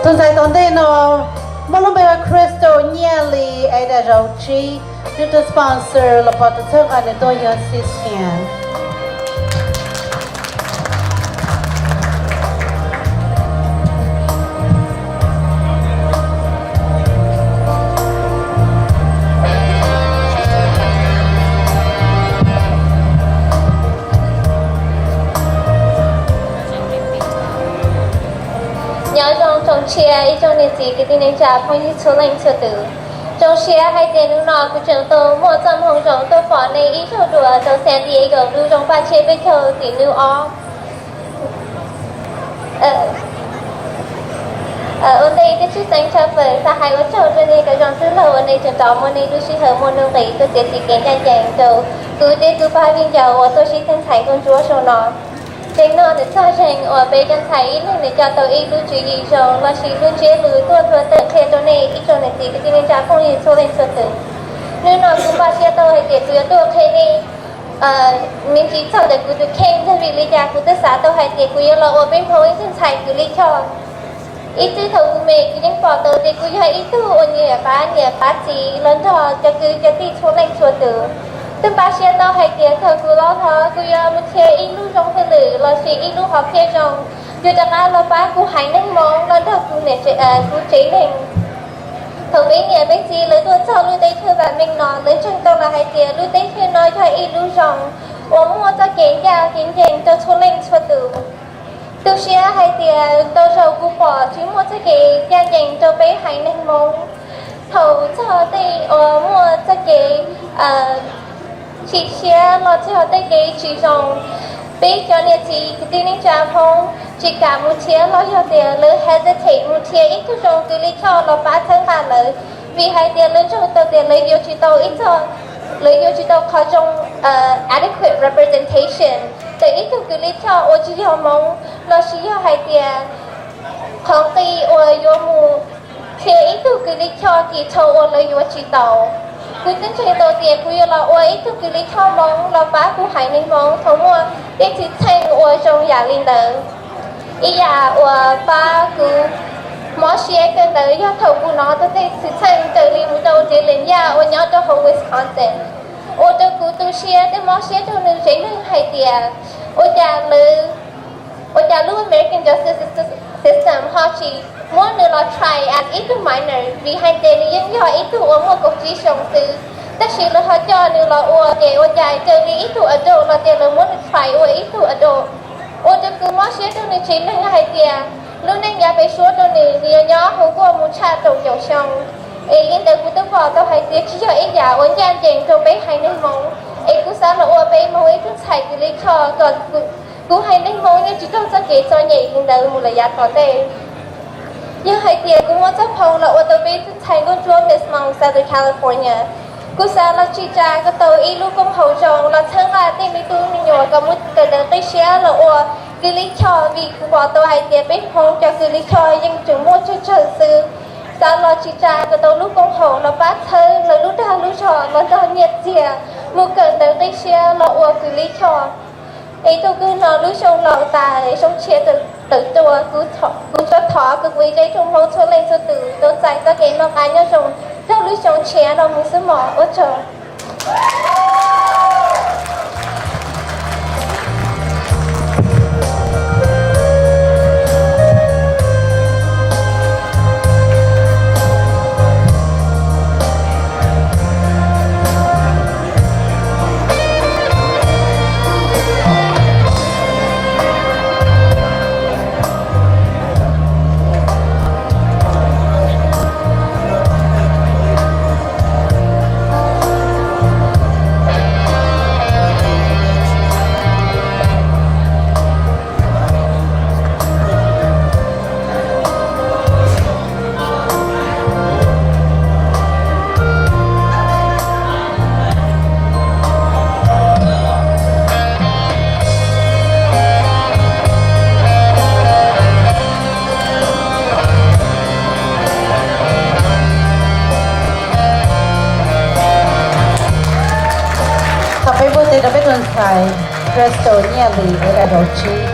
Tus ntxhais tom ntej no muaj lub npe hu ua Crystal Nyiaj Lis, ib dag zaum tsib, nws tus sponsor los pom tus txhawb nqa nws tuaj yog Sis Khian. Nyob zoo tsoom tshiab ib tsoom niam txiv kwv tij neej tsa phooj ywg txhua leej txhua tus. Zoo siab hais tias hnub no kuv tseem tau muaj txoj hmoo zoo tuaj pom nej ib zaug dua rau San Diego lub zoo paj tshiab peb caug tim nub ob. Ua ntej thiab tshwj xeeb tshaj plaws xav hais ua tsaug rau nej cov zoo txwj laug uas nej tseem rov muab nej lub sij hawm muaj nuj nqis tuaj txiav txim kev ncaj ncees rau kuv thiab kuv pab viv ncaus uas tuaj sib txeeb ntxhais nkauj ntsuab zoo no. Tseem no ntawm txog zeeg uas peb cov ntxhais ib leeg nws coj tau ib lub tswv yim zoo lossis lub ntsiab lus tuaj txhua tawm qhia rau nej ib tsoom niam txiv kwv tij neej tsa phooj ywg txhua leej txhua tus. Hnub no kuv npaj siab tau hais tias kuv yuav tuaj qhia nej me ntsis txog ntawm kuv tus kheej yog vim li cas kuv twb xav tau hais tias kuv yuav los ua peb Hmoob ib tug ntxhais kws lij choj. Ib txwm thaum kuv me kuv yeej pom tau tias kuv yog ib tug uas nyiam pab niam pab txiv los nrog cov kwv cov tij txhua leej txhua tus. Twb npaj siab tau hais tias thaum kuv loj hlob kuv yuav mus nrhiav ib lub zoo hauj lwm lossis ib lub hom phiaj zoo, yuav rov qab los pab kuv haiv neeg Hmoob los nrog kuv niam, kuv tsev neeg. Thaum peb niam peb txiv lawv tuaj txog lub teb chaws vam meej no, lawv ntseeg tau lawm hais tias lub teb chaws no yog ib lub zoo uas muaj txoj kev ncaj kev ncees rau txhua leej txhua tus. Tu siab hais tias ntau zaus kuv pom tsis muaj txoj kev ncaj ncees rau peb haiv neeg Hmoob. Thaum txog tej uas muaj txoj kev chim siab los txog tej kev tsis zoo, peb cov niam txiv kwv tij neej tsa Hmoob tsis kam mus nrhiav los yog tias lawv hesitate mus nrhiav ib tug zoo kws lij choj los pab txhawb nqa lawv, vim hais tias lawv ntseeg tau tias lawv yuav tsis tau ib txoj, lawv yuav tsis tau qhov zoo, adequate representation ntawm ib tug kws lij choj uas tsis yog Hmoob, lossis yog hais tias qhov nqi uas yuav mus nrhiav ib tug kws lij choj kis thaum uas lawv yuav tsis tau. Kuv twb ntseeg tau tias kuv yuav los ua ib tug kws lij choj Hmoob los pab kuv haiv neeg Hmoob thaum muaj tej xwm txheej uas zoo yam li ntawd. Ib yam uas pab kuv mob siab kawg ntawd yog thaum kuv hnov tau tej xwm txheej raws li mus rau Dylan Yaj uas nyob rau hauv Wisconsin, ua rau kuv tu siab thiab mob siab rau nws tsev neeg hais tias ua cas lawv, ua cas lub American justice system ho tsis muab nws los try as ib tug minor, vim hais tias nws yeej yog ib tug uas muaj kaum tsib xyoo xwb, tab sis lawv ho coj nws los ua ces ua cas raws li ib tug adult los tias lawv muab nws try ua ib tug adult. Ua rau kuv mob siab rau nws tsev neeg hais tias lub neej yav pem suab rau nws, nws yuav nyob hauv nkuaj mus tshaj rau caum xyoo. Es li ntawd kuv twb pom tau hais tias tsis yog ib yam uas ncaj ncees rau peb haiv neeg Hmoob, es kuv xav los ua peb Hmoob ib tug ntxhais kws lij choj kom kuv haiv neeg Hmoob yeej tsis raug txoj kev txom nyem li ntawd mus lawm yav tom ntej. Yog hais tias kuv muaj txoj hmoo los ua tau peb tug ntxhais nkauj ntsuab Miss Hmong Southern California, kuv xav los tsim tsa kom tau ib lub koom haum zoo los txhawb nqa tej me tub me nyuam kom muaj kawm ntawv qib siab los ua kws lij choj, vim kuv pom tau hais tias peb Hmoob cov kws lij choj yeej tseem muaj tsawg tsawg xwb. Xav los tsim tsa kom tau lub koom haum los pab txhawb lawv lub dag lub zog los nrog nyiaj txiag mus kawm ntawv qib siab los ua kws lij choj. Es thaum kawg no lub xyoo laus tas xyoo tshiab tawm tuaj, kuv tsuas thov kom kuv ib tsoom Hmoob txhua leej txhua tus tau txais txoj kev noj qab nyob zoo nrog lub xyoo tshiab no mus xwb mog. Ua tsaug. Thov peb npuaj tes rau peb tus ntxhais Crystal Nyiaj Lis, ib dag zaum tsib.